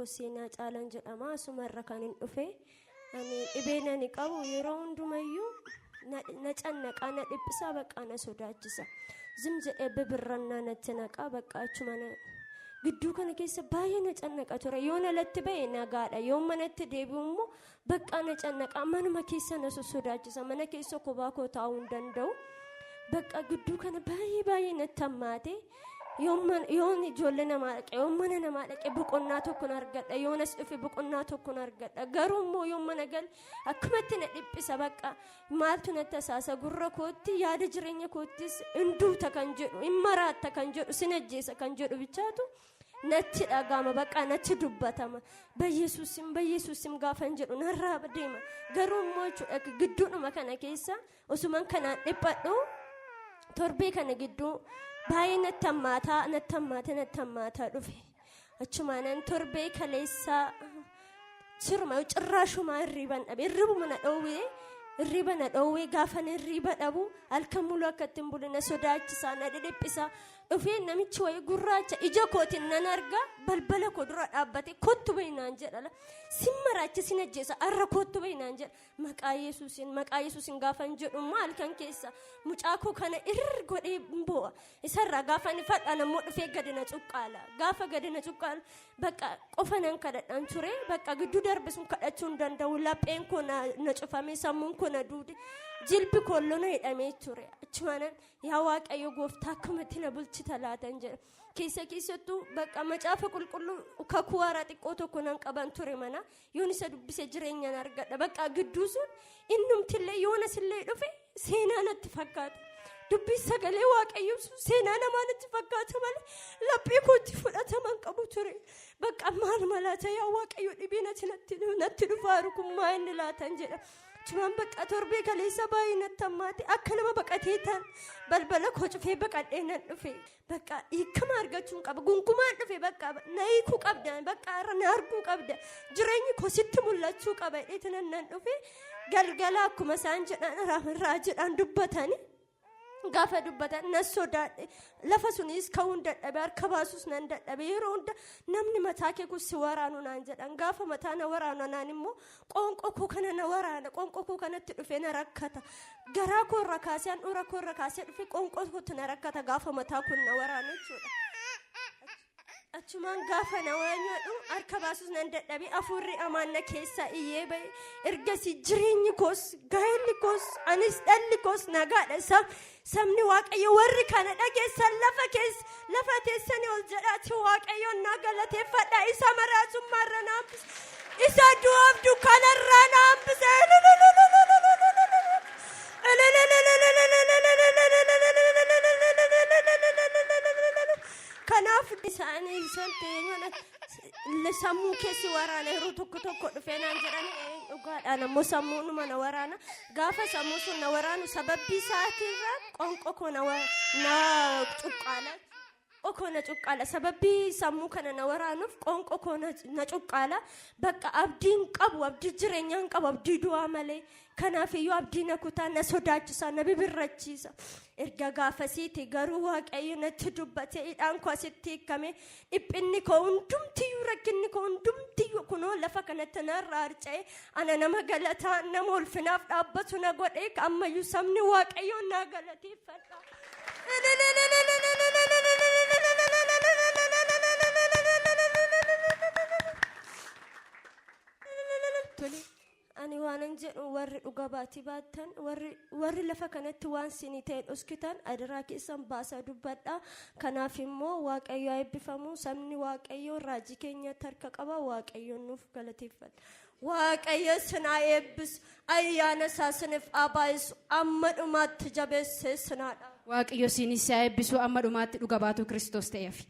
koo Seenaa Caalaan jedhama. Asuma irra kan hin dhufe. Ani dhibeen ani qabu yeroo hundumayyuu na cannaqaa, na dhiphisaa, baqqaa na sodaachisa. Zim jedhee bibirrannaa natti naqaa, baqqaa achuma gidduu kana keessa baay'ee na cannaqa ture. Yoon alatti ba'e nagaadha. Yoon manatti deebi'u immoo baqqaa na cannaqa. Manuma keessa na sossodaachisa. Mana keessa kophaa koo taa'uu hin danda'u. Bakka gidduu kana baay'ee baay'ee natti hammaate. Yoon ijoollee namaa dhaqe, yoon mana namaa dhaqe boqonnaa tokkon argadha. Yoon as dhufe boqonnaa tokkon argadha. Garuu immoo yoon mana gale akkumatti na dhiphisa. Bakka maaltu natti asaasa, gurra kootti yaada jireenya koottis hin duuta kan jedhu, hin maraatta kan jedhu, sin ajjeesa kan jedhu bichaatu natti dhaga'ama, bakka natti dubbatama. Bayyesuusim, bayyesuusim gaafan jedhu narraa deema. Garuu immoo jechuudha, gidduudhuma kana keessa osuman kanaan dhiphadhu, torbee kana gidduu baay'ee natti hammaataa, natti hammaatee, natti hammaataa dhufe. Achumaanan torbee kaleessaa siruma cirraashumaa hirriiban dhabe. Hirribuma na dhoowwee, hirriba na dhoowwee. Gaafan hirriba dhabu halkan muluu akka ittiin bulu na sodaachisaa, na dhidhiphisaa dhufee, namichi wayii gurraacha ija kootiin nan arga, balbala koo dura dhaabbate, "Kottu bahi" naan jedha. "Sin maraacha, sin ajjeesa arra, kottu bahi" naan jedha. "Maqaa Yesuusin, maqaa Yesuusin" gaafan jedhu immoo halkan keessa mucaa koo kana irr godhee boo'a. Isarraa gaafa inni fadhaan ammoo dhufee gadi na cuqqaala. Gaafa gadi na cuqqaalu bakka qofa nan kadhadhan ture. Bakka gidduu darbe sun kadhachuu hin danda'u. Lapheen koo na cufame, sammuun koo na duude, jilbi koo lona hidhamee ture. Achumaanan, "Yaa Waaqayyo gooftaa, akkamatti na bulchita laatan?" jedha. Keessa keessattuu bakka macaafa qulqulluu kakuu haaraa xiqqoo tokko nan qaban ture mana. Yoon isa dubbise jireenyaan argadha. Bakka gidduu sun innumtillee yoonas illee dhufe seenaa natti fakkaata. Dubbii sagalee Waaqayyoo sun seenaa namaa natti fakkaata malee laphee kootti fudhataman qabu ture. Bakka maal malaata, yaa Waaqayyo, dhibeen ati natti dhufaaru kun maa inni laatan jedha. Achumaan bakka torbee kaleessa baay'ee natti hammaate. Akka nama baqatee ta'an balbala koo cufee baqadhee nan dhufe. Bakka hiikama argachuun qaba. Gungumaan dhufe, bakka na hiikuu qabda. Bakka har'a na arguu qabda. Jireenyi koo sitti mul'achuu qaba jedheeti nan dhufe. Galgala akkuma isaan jedhan raajiidhaan dubbatanii. Gaafa dubbatan nan sodaadhe. Lafa sunis ka'uun dadhabe, harka baasus nan dadhabe. Yeroo hunda namni mataa kee kun si waraanu naan jedhan. Gaafa mataa na waraanu naan immoo qoonqoo koo kana na waraana. Qoonqoo koo kanatti dhufee na rakkata. Garaa koo irra kaasee, handhuura koo irra kaasee dhufee qoonqoo kootti na rakkata gaafa mataa kun na waraanu jechuudha. Achumaan gaafa na waan nyaadhu harka baasus nan dadhabe, afuurri amaan na keessaa iyyee ba'e. Ergasii jireenyi koos, gaa'elli koos, anis dhalli koos nagaadha. Sabni Waaqayyo warri kana dhageessan lafa keessa lafa teessanii ol jedhaati Waaqayyoon naa galateeffadha. Isa maraasummaarra na hambise. Isa du'aaf dukkanarraa na hambise. Kanaaf isaanii isaan ta'ee sammuu keessi waraana yeroo tokko tokko dhufee naan jedhani, dhugaadhaan ammoo sammuunuma na waraana. Gaafa sammuu sun na waraanu sababbii isaatiirra qoonqoo koo na cuqqaala. Qoonqoo koo na cuqqaala. Sababbii sammuu kana na waraanuuf qoonqoo koo na cuqqaala. Bakka abdiin qabu, abdii jireenyaan qabu, abdii du'aa malee. Kanaaf iyyuu abdii na kutaa, na sodaachisa, na bibirrachiisa. Erga gaafasiiti garuu Waaqayyo natti dubbate, hidhaan koo asitti hiikame, dhiphinni koo hundumtiyyuu, rakkinni koo hundumtiyyuu kunoo lafa kanatti narraa harca'e. Ana nama galataa, nama ulfinaaf dhaabbatu na godhe. Ammayyuu sabni Waaqayyoon naa galateeffadha. Tole. Ani waanan jedhu, warri dhuga baatii baattan, warri lafa kanatti waan sinii ta'e dhoskitan, adaraa keessan baasaa dubbadha. Kanaaf immoo Waaqayyo haa eebbifamu. Sabni Waaqayyo raajii keenyatti harka qaba. Waaqayyoon nuuf galateeffadha. Waaqayyo isin haa eebbisu. Ayyaana isaa isiniif haa baay'isu. Amma dhumaatti jabeessee isin haa dhaabu. Waaqayyo isinis haa eebbisu, amma dhumaatti dhuga baatuu Kiristoos ta'eef.